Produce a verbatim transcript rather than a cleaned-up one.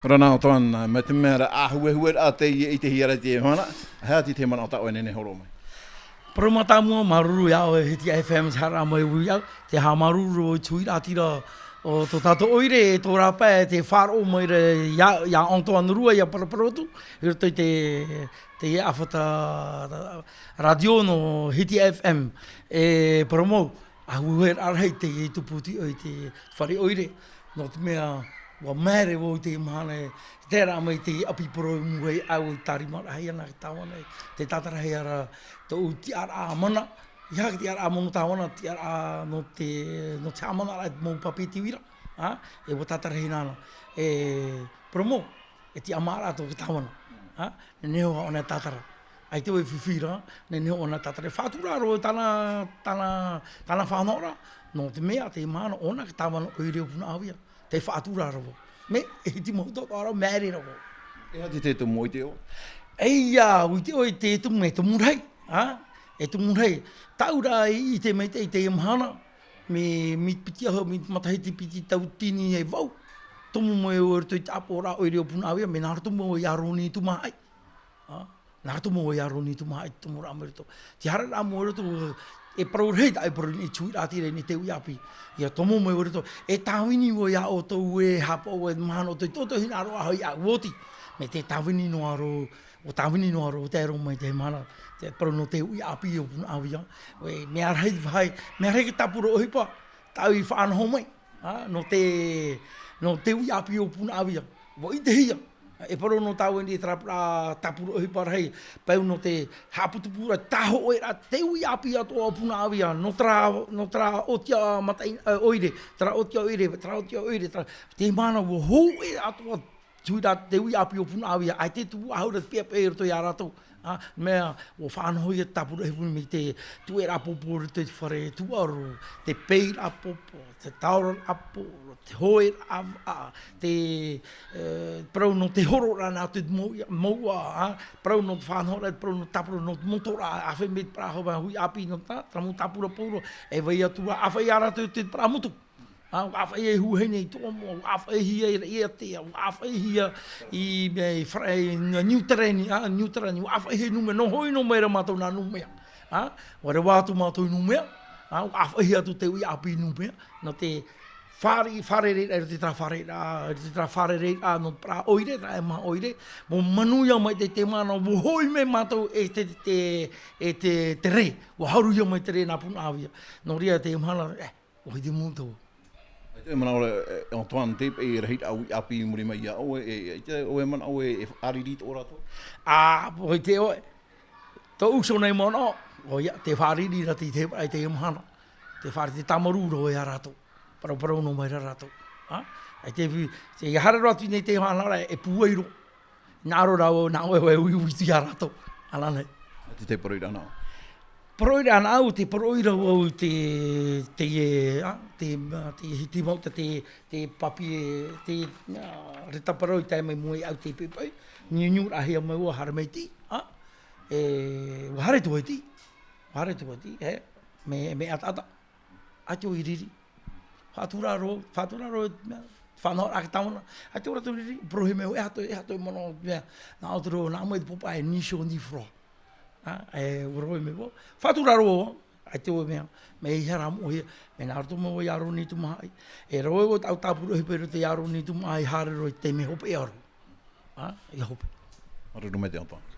Rana o Toan, mai te mea ra ʻāhuehue rā teie i te hiara i te mahana, he aha te manaʻo tā ʻoe e nehenehe e hōroʻa mai? Parau mātāmua, māuruuru iā ʻoe Hiti F M, te haere mai ui au, te haʻamāuruuru i te huiraʻatira o tō tātou ʻoire, e tō rāpae, te faʻaroʻo mai ra iā, iā Antoine Rua, iā Paraparau atu, i roto i te, te ʻāfata rātio nō Hiti F M, e parau mau, ʻāhuehue rā rahi teie tupu atu i te fare ʻoire, nō te mea, ʻua māere vau i te mahana e, terā mai te ʻapi parau i mua i au i tārimaraʻa ana i te tāvana, te tātarahia ra tōʻu tiʻaraʻa mana, ʻeiaha te tiʻaraʻa mana tāvana, tiʻaraʻa nō te, nō te haʻamanaraʻa i te mau pape tīvira, ā, e ʻua tātarahia ana, e, parau mau, e tiʻamāraʻa tō te tāvana, ā, nehenehe ʻōna e tātara. ʻAita vau e fifi ra, nehenehe ʻōna e tātara. E faʻatura roa tāna, tāna, tāna faʻanahoraʻa, nō te mea, te mahana ʻōna te tāvana ʻoire o Punaʻauia. Tē faʻatura ra vau. Mea, e hiti mau tō, tō ra, māere ra vau. E aha te tumu ʻoe i ʻite? ʻEia, ʻua ʻite ʻoe te tumu, e tumu rahi, ā? E tumu rahi. Tāʻu rā i ʻite maitaʻi i teie mahana, mea, mea piti ʻahuru, mea matahiti piti tauatini e vaʻu. Tomo mai au i roto i te ʻāpoʻoraʻa ʻoire o Punaʻauia, mea nā roto mau iā Roni Tumahaʻi. Ā? Nā roto mau iā Roni Tumahaʻi te tumu ra mai roto. Te haereraʻa mau i roto, e parau rahi tāʻu e parau nei, te huiraʻatira i te uʻi ʻāpī. ʻIa tomo mai au i roto, e tāvini vau iā ʻoutou e haʻapaʻo e mahana ʻoutou i tō hinaʻaro ʻāhau iāʻu oti. Mea tē tāvini noa ra, ʻua tāvini noa ra, ʻua tae roa mai te mahana, te parau nō te uʻi ʻāpī o Punaʻauia. ʻOe, mea rahi te vāhi, mea rahi te tāpura ʻohipa, tāʻu i faʻanaho mai. Ā, nō te, nō te uʻi ʻāpī o Punaʻauia. ʻUa ʻitehia. E parau nō tāʻu e nei terā tāpura ʻohipa rahi, parau nō te haʻaputuputuraʻa, tā hōʻē rā te uʻi ʻāpī atoʻa o Punaʻauia, nō terā, nō terā ʻōtia mataʻi-, ā, ʻoire, terā ʻōtia ʻoire, terā ʻōtia ʻoire, terā, te mahana ʻua hōʻē atoʻa, te uʻi rā, te uʻi ʻāpī o Punaʻauia, ʻaita e tupu ʻahuru te peʻapeʻa i roto iā rātou. Ā, mea, ʻua faʻanahohia te tāpura ʻohipa mai te tuʻeraʻa pōpō i roto i te fare tūʻaro, te peiraʻa pōpō, te taoraraʻa pōpō, te hōʻēraʻa vaʻa, te, e, parau nō te hororaʻa nā te mau-, mouʻa, ā, parau nō te faʻanahoraʻa, parau nō te tāpura, nō te motoraʻa, āfaʻi mai te parau hau, uʻi ʻāpī nō tā, terā mau tāpura pauroa, e vai atu ra, āfaʻi iā rātou te parau motu. Ā, ʻua ʻāfaʻi e Huahine i Toʻomoa, ʻua ʻāfaʻihia e Raʻiātea, ʻua ʻāfaʻihia i, mea, i Fara-, i Niu Tirani, ā, Niu Tirani, ʻua ʻāfaʻihia i Numea, nō hoi nō mai ra mātou nā Numea. Ā, ʻua reva atu mātou i Numea, ā, ʻua ʻāfaʻihia atu te uʻi ʻāpī i Numea, nō te fāri-, fārereiraʻa, i roto i terā fārereiraʻa, i roto i terā fārereiraʻa, nō te parau ʻoire, terā e maha ʻoire, ʻua manuia mai te, te mahana, ʻua hoʻi mai mātou e te, te, e te, te rē, ʻua haruhia mai te rē nā Punaʻauia. Nō reira te mahana, e, ʻUa ʻite mau tātou. E te manaʻo ra, e, Antoine, te, e rahi rā uʻi ʻāpī i muri mai iā ʻoe, e, e, te, ʻoe manaʻo e, e fārerei tō rātou? Ā, ʻua ʻite ʻoe. Tōʻu uso nei manaʻo, ʻoia, tē fārerei ra te, te, i teie mahana. Tē fārerei, tē tāmarū ra ʻoe iā rātou. Paraparau noa mai ra rātou. Ā? E te vi-, te haere roa atu nei te mahana ra, e pūai roa. Nā ʻō rā vau, nā ʻoe, ʻoe, uiui atu iā rātou. Ananahi. Te, te poroʻi ra nā ʻō. Poroʻi ra nā ʻō, te poroʻi ra vau te, te, ā, te, ā, te hiti mau, te, te, te papi, te, ā, reta parau i tae mai mua iāʻu te peʻapeʻa. Niuniu rāhia mai vau, haere mai tī, ā? E, ʻua haere atu i tī. ʻUa haere atu i tī, e, mea, mea ʻataʻata. ʻAita ʻoe i riri. Faʻatura roa, faʻatura roa, mea, faʻanahoraʻa te tāvana. ʻAita ʻoe rātou i riri, parauhia mai, e aha tō, e aha tō manaʻo, mea, nā ʻō te reo, nā mai te pōpā e niche au ni froid. Ā, e, ʻua rave mai vau. Faʻatura roa, ʻaita ʻoe mea, mea ʻeiaha rā moʻehia, mea nā roto mau iā Roni Tumahaʻi. E rave vau tāʻu tāpura ʻohipa i roto iā Roni Tumahaʻi, haere roa i te mea hopeʻa roa. Ā, ʻia hope. Māuruuru maitaʻi Antoine.